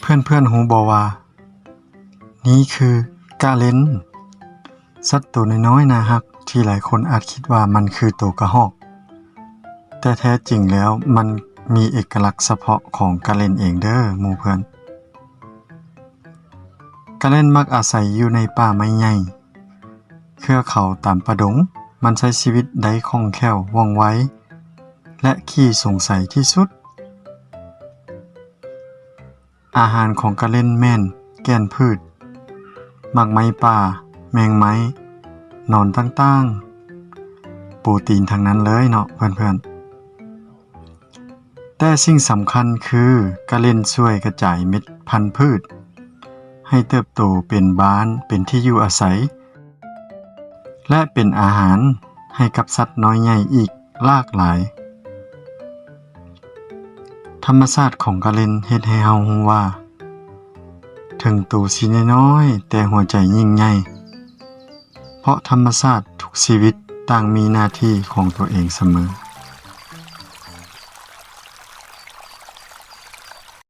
ເພື່ອນໆຮູ້ບໍ່ວ່າ ນີ້ຄືກະເລັນ, ສັດໂຕນ້ອຍໆໜ້າຮັກທີ່ຫຼາຍຄົນອາດຄິດວ່າມັນຄືໂຕກະຮອກ, ແຕ່ແທ້ຈິງແລ້ວມັນມີເອກະລັກສະເພາະຂອງກະເລັນເອງເດີ້ໝູ່ເພື່ອນ. ກະເລັນມັກອາໄສຢູ່ໃນປ່າໄມ້ໃຫຍ່, ເຄືອເຂົາຕາມປ່າດົງ. ມັນໃຊ້ຊີວິດໄດ້ຄ່ອງແຄ້ວ, ວ່ອງໄວ ແລະ ຂີ້ສົງໄສທີ່ສຸດ. ອາຫານຂອງກະເລັນແມ່ນແກ່ນພືດ, ໝາກໄມ້ປ່າ, ແມງໄມ້, ໜອນຕ່າງໆ, ໂປຣຕີນທັງນັ້ນເລີຍເນາະເພື່ອນໆ. ແຕ່ສິ່ງສຳຄັນຄືກະເລັນຊ່ວຍກະຈາຍເມັດພັນພືດໃຫ້ເຕີບໂຕເປັນບ້ານ, ເປັນທີ່ຢູ່ອາໄສ ແລະ ເປັນອາຫານໃຫ້ກັບສັດນ້ອຍໃຫຍ່ອີກຫຼາກຫຼາຍ. ທຳມະຊາດຂອງກະເລັນເຮັດໃຫ້ເຮົາຮູ້ວ່າ ເຖິງໂຕຊິນ້ອຍໆ ແຕ່ຫົວໃຈຍິ່ງໃຫຍ່, ເພາະທຳມະຊາດທຸກຊີວິດຕ່າງມີໜ້າທີ່ຂອງຕົວເອງສະເໝີ.